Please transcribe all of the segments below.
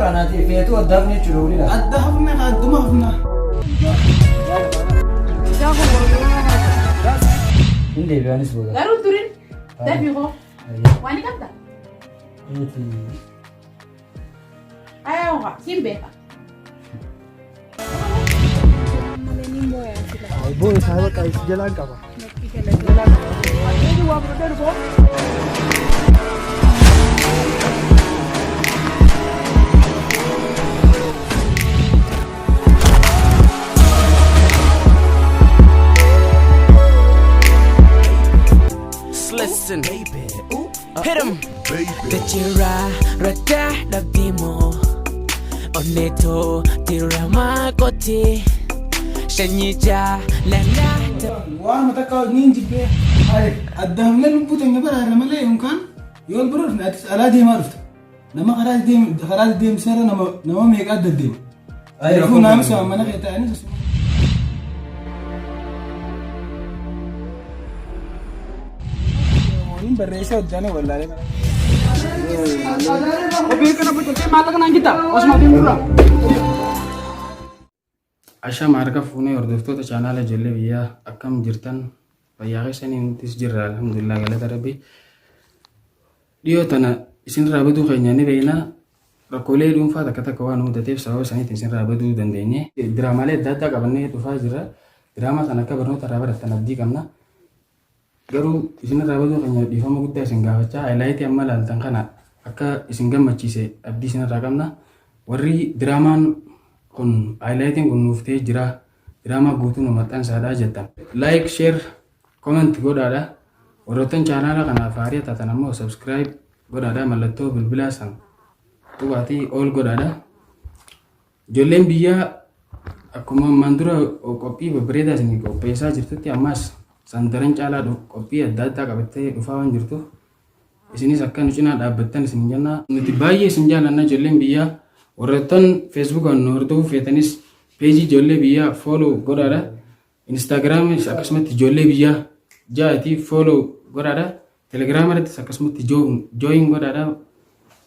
Anaati feetuu addaafni jechuudha waliin. Adda hafna adduma hafna. Hin deebi'anis booda. Garuu turin dafii koo waan ni qabda. Eeti. Ayaa ho'a siin beeka. Boo isaa bakka isi jalaan qaba. Listen, hit him. Dachira rada dhabdimo Oneto tirama koti Shanyija lala Waan takka niin jibbee. Adda hafna lubbuu teenya baraarra malee yookaan yoo bira dhufne atis alaa deemaa dhufta. Nama karaa karaa deemsarra nama nama meeqa adda deema. Kanaafuu naamusa mana kee taa'anii sossoba. Horiin barreessee hojjaane wallaalee. Kophee kana bocatee maallaqa naan jetta osuma deemu dura. Ashama harka fuunee hordoftoota chaanaala ijoollee biyyaa, akkam jirtan? Fayyaa keessanii? Nutis jirra, alhamdulillah, galata rabbi. Dhiyoo tana isinirraa baduu keenya ni beekna. Rakkoolee dhuunfaa takka takka waan mudateef sababa saniitiin isinirraa baduu dandeenye. Diraamaalee adda addaa qabannee dhufaa jirra. Diraamaa sana akka barnoota irraa barattan abdii qabna. Garuu isinirraa baduu keenya dhiifama guddaa isin gaafachaa, highlight amma ilaaltan kana akka isin gammachiise abdii isinirraa qabna. Warri diraamaan kun, highlightiin kun nuuf ta'ee jira, diraamaa guutuu nu maxxansaadha jettan, like, share, comment godhaadha. Warroottan chaanaala kanaaf haarii taatan ammoo subscribe godhaadha, mallattoo bilbilaa san tuqaatii all godhaadha. Ijoolleen biyyaa akkuma ammaan dura qophii babbareedaa isin qopheessaa jirtutti, ammas san daran caalaa qophii adda addaa qabattee dhufaa waan jirtuuf, isinis akka nu cinaa dhaabbattan isin jenna. Nuti baay'ee isin jaallanna, ijoolleen biyyaa. Warroottan Facebookaan nu hordofuu feetanis peejii ijoollee biyyaa follow godhaadha. Instagiraamis akkasumatti ijoollee biyyaa ja'atii follow godhaadha. Telegiraama irrattis akkasumatti join godhaadha.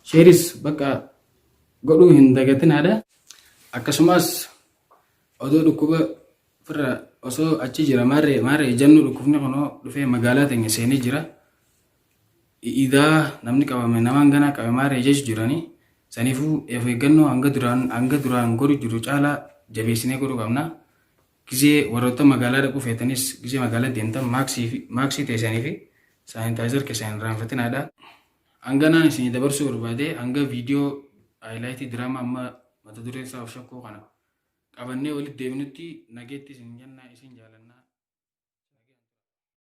Shareis bakka godhuu hin dagatinaadha. Akkasumas odoo dhukkuba firra osoo achi jira maarree maarree jennu, dhukkubni kunoo dhufee magaalaa teenya seenee jira. Idaa namni qabame namaan ganaa qabe maarree jechu jiranii. Saniifuu of eeggannoo hanga duraan godhu jiru caalaa jabeessinee godhuu qabna. Gizee warroota magaalaa dhaquu feetanis, gizee magaalaa deemtan maaksii teessanii fi sanitizer keessan hin irraanfatinaadha. Hanganaan isinii dabarsuu barbaade. Hanga viidiyoo highlight diraamaa amma mata dureen isaa of shakkuu kana qabannee walitti deebinutti, nageetti isin jenna, isin jaalannaa.